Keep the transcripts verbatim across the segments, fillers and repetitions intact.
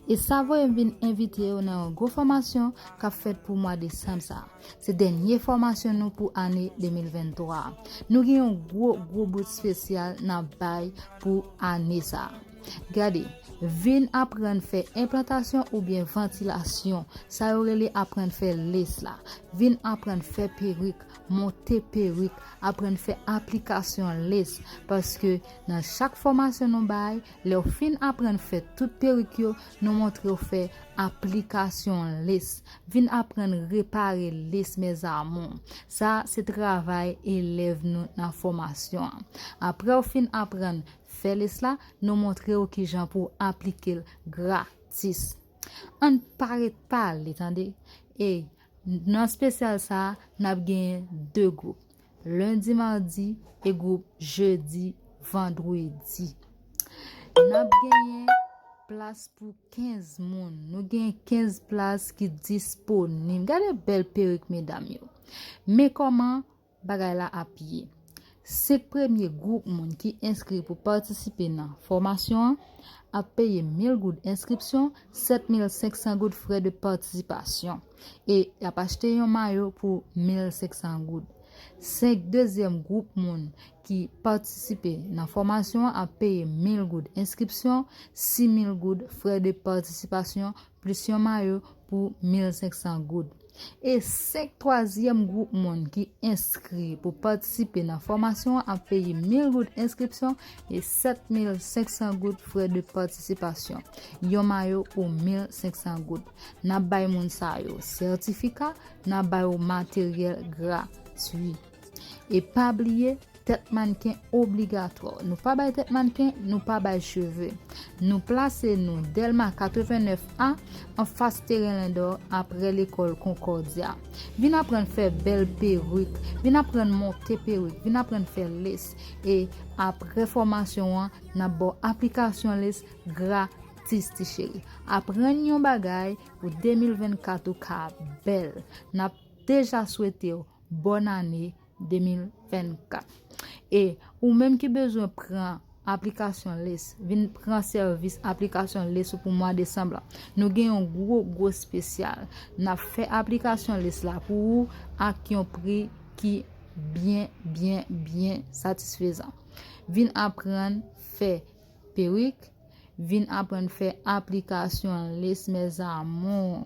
E sa voye m vin envite w nan yon gwo fòmasyon k ap fèt pou mwa desanm sa a. Se dènye fòmasyon nou pou ane de mil venntwa a. Nou gen yon gwo, gwo bout espesyal n ap bay pou ane sa a. Gade, vin aprann fè enplantasyon oubyen vantilasyon, sa yo rele aprann fè les la. Vin aprann fè perik, monte perik, aprann fè aplikasyon les, paske nan chak fòmasyon nou bay, lè w fin aprann fè tout perik yo, nou montre w fè aplikasyon les. Vin aprann repare les, mes amours. Sa se travay elèv nou nan fòmasyon an. Apre w fin aprann fè les la, nou montre w kijan pou w aplike l gratis. Ann pa ret pale, tande. E nan espesyal sa a, n ap genyen de gwoup, lendi, madi, e gwoup jedi, vandredi. N ap genyen plas pou kenz moun. Nou gen kenz plas ki disponib. Gade bèl perik medam yo. Men kòman bagay la ap ye. Senk premye gwoup moun ki enskri pou patisipe nan fòmasyon an ap peye mil goud enskripsyon, sèt mil senk san goud frè de patisipasyon. E y ap achte yon mayo pou mil senk san goud. Senk dezyèm gwoup moun ki patisipe nan fòmasyon an ap peye mil goud enskripsyon, sis mil goud frè de patisipasyon, plis yon mayo pou mil senk san goud. E senk twazyèm gwoup moun ki enskri pou patisipe nan fòmasyon an ap peye mil goud enskripsyon e sèt mil senk san goud frè de patisipasyon. Yon mayo pou mil senk san goud. N ap bay moun sa yo sètifika, n ap bay yo materyèl gratwi. E pa bliye, tèt mannken obligatwa. Nou pa bay tèt mannken, nou pa bay cheve. Nou plase nou Dèlma katrevennèf A, anfas teren Lendò, apre lekòl Konkòdya. Vin aprann fè bèl perik, vin aprann monte perik, vin aprann fè les. E apre fòmasyon an, n ap ba w aplikasyon les gratis, ti cheri. Aprann yon bagay pou de mil vennkat ou ka bèl. N ap deja swete w bòn ane de mil vennkat. E ou menm ki bezwen pran aplikasyon les, vin pran sèvis aplikasyon les ou pou mwa desanm lan, nou gen yon gwo, gwo espesyal. N ap fè aplikasyon les la pou ou ak yon pri ki byen, byen, byen satisfezan. Vin aprann fè perik, vin aprann fè aplikasyon les, mes amours.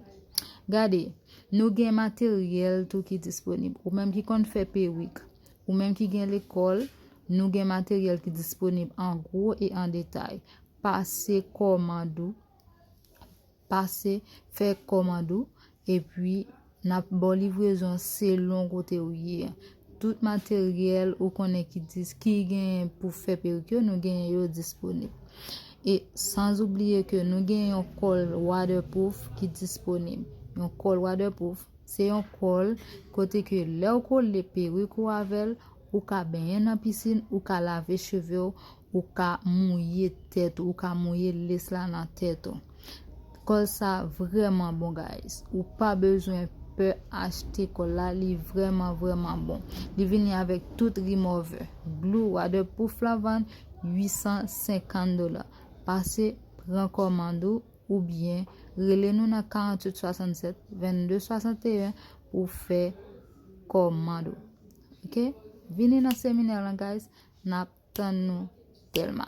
Gade, nou gen materyèl tou ki disponib. Ou menm ki konn fè perik, ou menm ki gen lekòl, nou gen materyèl ki disponib an gwo e an detay. Pase kòmand ou, pase fè kòmand ou, epi n ap ba w livrezon selon kote ou ye. Tout materyèl ou konnen ki dis-, ki genyen pou fè perik yo, nou genyen yo disponib. E san oubliye ke nou gen yon kòl waterproof ki disponib. Yon kòl waterproof, se yon kòl kote ke lè w kole perik ou avè l, ou ka benyen nan pisin, ou ka lave cheve w, ou ka mouye tèt ou, ou ka mouye les la nan tèt ou. Kòl sa vrèman bon, guys. Ou pa bezwen pè achte kòl la, li vrèman, vrèman bon. Li vini avèk tout remover. Glou, waterproof la vann uit san senkant dola. Pase pran kòmand ou oubyen rele nou nan karanntuit swasannsèt vennde swasanteyen pou fè kòmand ou. Oke? Vini nan seminè lan, guys. N ap tann nou, Dèlma.